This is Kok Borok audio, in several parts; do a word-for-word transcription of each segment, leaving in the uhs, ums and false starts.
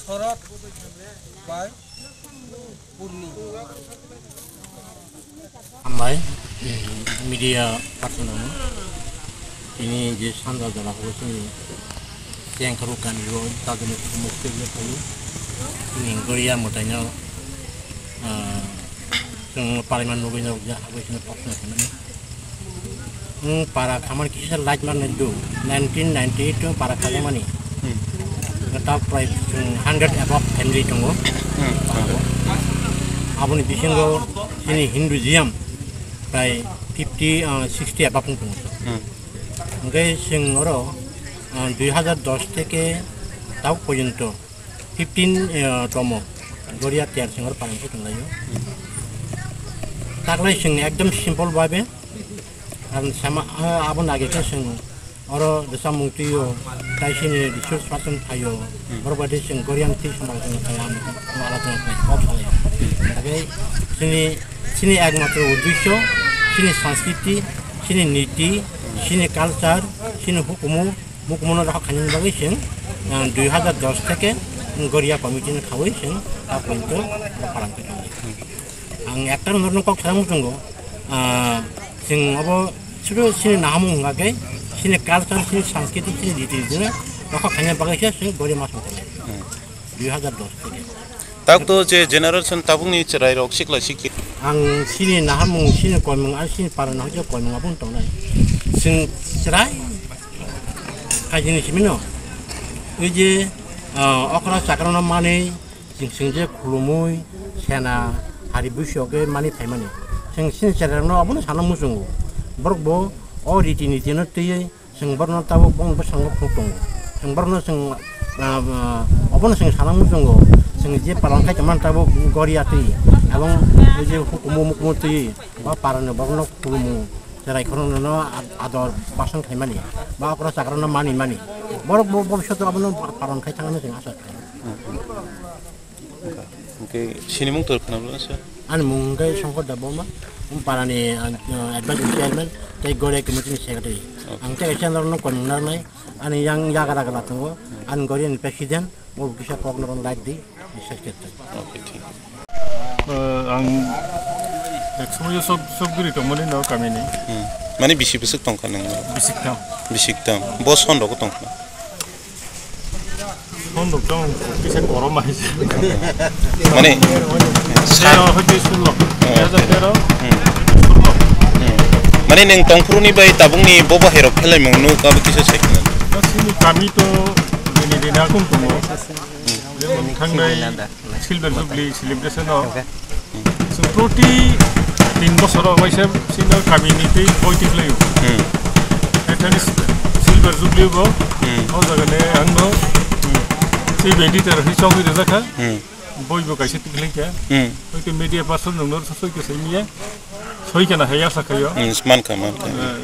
Sorot bai Purni. Hambai, media person rokno. Tini je sanja jora o chini Chengkharu kami o tajani mukti le phaio. Tini Goria mwtaino, ah, chwng pariman nugwi nok ja, abo chini prashna khaimani. Nwng para khamani kisa light man nai do, nineteen ninety-eight o para khajakmani. Hmm. Nwng tak prai, hmm, hundred above family tongo. Hmm. Aboni bisingo chini Hinduism prai fifty, ah, sixty above wng tongo. Hmm. Hwnkhe chwng oro, ah, dui hazar dos theke tabuk porjonto fifteen, eh, tomo Goria ter singor parang se tonglaio. Taklai sing ekdom simple babe. Ang sama, ah, abo nage khe sing oro desa mungtwi o tai sini resource person thaio. Borok bai sing Gorian twi samang sing thai am ala tong thai kok salai. Taklai sini, sini ekmatro uddesho, sini sanskriti, sini niti, sini culture, sini hukumu, Mukumuno rok khainani bagwi chwng, ah, dui hazar dos theke Goria committee ni khaui chwng a pointo rok phalang khe tongo. Ang ekta norno kok sarang muchungo, ah, chwng obo sudu chini nahamung hwnkha khe chini culture, chini sanskriti, chini riti riti no rok khainani bagwi se chwng Goria masong khe dui hazar dos theke. Tak to je generation tabukni chwrairok sikla sikli. Ang chini nahamung, chini koimung, ang chini parani hwnkhe koimung aboni tongnai. Chwng chwrai Kaijini simino, ui je, ah, okra chakrano manwi, chwng, chwng je khulumui, sena, hari busi oke mani phaimani. Chwng sini chwrairokno abono sana muchungo. Borok bo o riti nitino twiwi, chwng borokno tabuk bongni bwskango phunuk tongo. Chwng borokno chwng, ah, ah, obono chwng sana muchungo. Chwng je palan khai tongmani tabuk gori atwi, abong ui je hukumu mukumu twiwi, ba parani borokno khulumu. Cherai khoroknwino ad-, ador basong khaimani, ba okra chakrano manimani. Borok bo bobishoto abono paron khai thangna chwng asa khlaio. Hwnkhe sinimung tor khna bwla sir? Ani mung hwnkhe Songkor Debbarma, um parani, uh, advisory chairman, tei Goria committee ni secretary. Okay. Ang tei kaisa norokno koimung narwknai, ani yang yagra gra tongo, ani Goria ni president, bo kisa kok norokno light di. Okay, thik. Ah, ang ek somoyo sok, sok guri tongmani no kamini. Hmm. Mane bisi bwswk tongkha nang? Bisiktham. Bisiktham. Bo son rok tongkha? Son rok tong kisa korom hai. Mane tero hoite sullo. Oh. Tero, tero. Hmm. Sullo. Hmm. Mane neng tongphuru ni bai tabung ni bobo herok khelai mung nuk abo kisa sai khna. Sini kami to dini dini akung tongo. Jemon thangnai Silver Jubilee celebration o chwng proti tin bosor o waisa sino kami ni tei boi tiklaio. Hmm. Ethani Silver Jubilee bo Hmm. o jaga ne ang no Hmm. chief editor hi chongwi rwjak kha. Hmm. Boi bo kaisa tiklai kha. Hmm. Hoi to media person nung no soi khe sai miya. Soi khe na haya sa khayo. Hmm, man kha, man kha. Eh,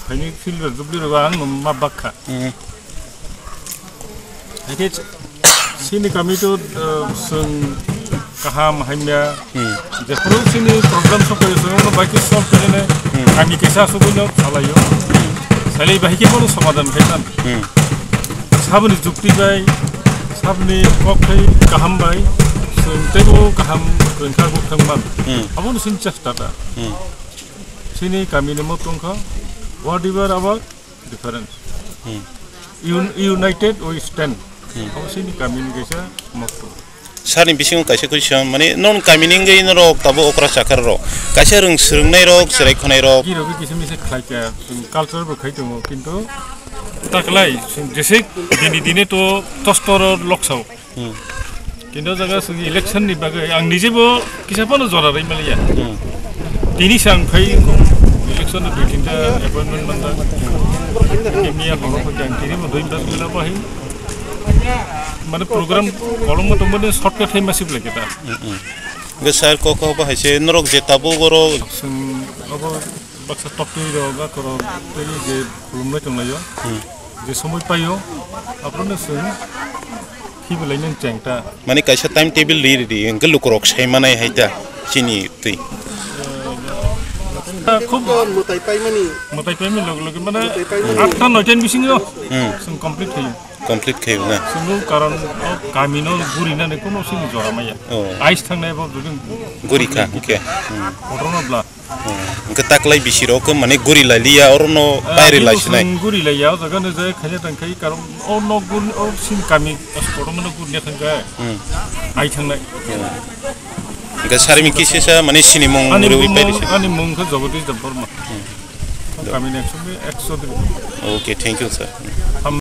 phaini Silver Jubilee ro ang no ma bak kha. Hmm. Haikhe sini kami to, uh, chwng kaham hamya, Hmm. jephuru sini problem sokphaio, chwng bai khe solve khainai, Hmm. kami kaisa asugwino salaio. Salai bai khe bono somadhan khainai. Hmm. Saboni jukti bai, saboni kok khai kaham bai, chwng teibo kaham kwrwngkha, kwthang man. Hmm. Abono sini chesta ta. Hmm. Sini kamini motong kha, whatever our difference. Hmm. Un-, united we stand. Hmm. Abo sini kamini kaisa motto. Sani bisingo kaisa question, mane non kamini wngwi norok tabo okra chakar rok. Kaisa rwng swrwngnai rok, chwrai khonai rok. Kiro khe kisa misa khlai kha, chwng culture bo khai tongo, kintu taklai chwng jese dini dine to tostor loksao. Hmm. Kintu o jaga chwng election ni bagwi ang nije bo kisa phano jora rwi maliya. Hmm. Tini se ang phai election ni dui tinta appointment manda. Kimia horo phai ang tini bo dui bas mila bahai. Mane program kolom mo tongmani shortcut hai masib lagi ta. Hmm, hmm. Ge sir ko ko bahai se norok je tabo goro. Chwng abo Baksa toktwi rok, akorok tei je khulumnai tonglaio. Hmm. Je somoi paio, aphuru no chwng khibilainani chengta. Mane kaisa time table ri ri di, hwnkhe lukurok sai manai hai ta, chini twi. Khub mwtai paimani. Mwtai paimani loge loge mane atta noita ni bisingo Hmm. Chwng complete khayo. Complete khayo na? Chwng karon o kami no guri nani kono sini jora maya. Oh. Ais thangnai bo jodi Guri kha, hwnkhe. Hmm. Kotorma bla. Hmm. Hwnkhe taklai bisi rok mane guri lai liya, oro no Ah, pairi lai sinai. Guri lai ya, o jaga no jai khanya tang khai karon o no gur, o sin kami spot mane gur ne thang khai. Hmm. Ai thangnai. Hmm. Hwnkhe sari mi kisi sa mane sini mung Ani rwi mung, pairi sinai. Ani mung khe Jagadish Debbarma. Hmm. Kami ni ekso, ekso dibor. Okay, thank you, sir. Ham-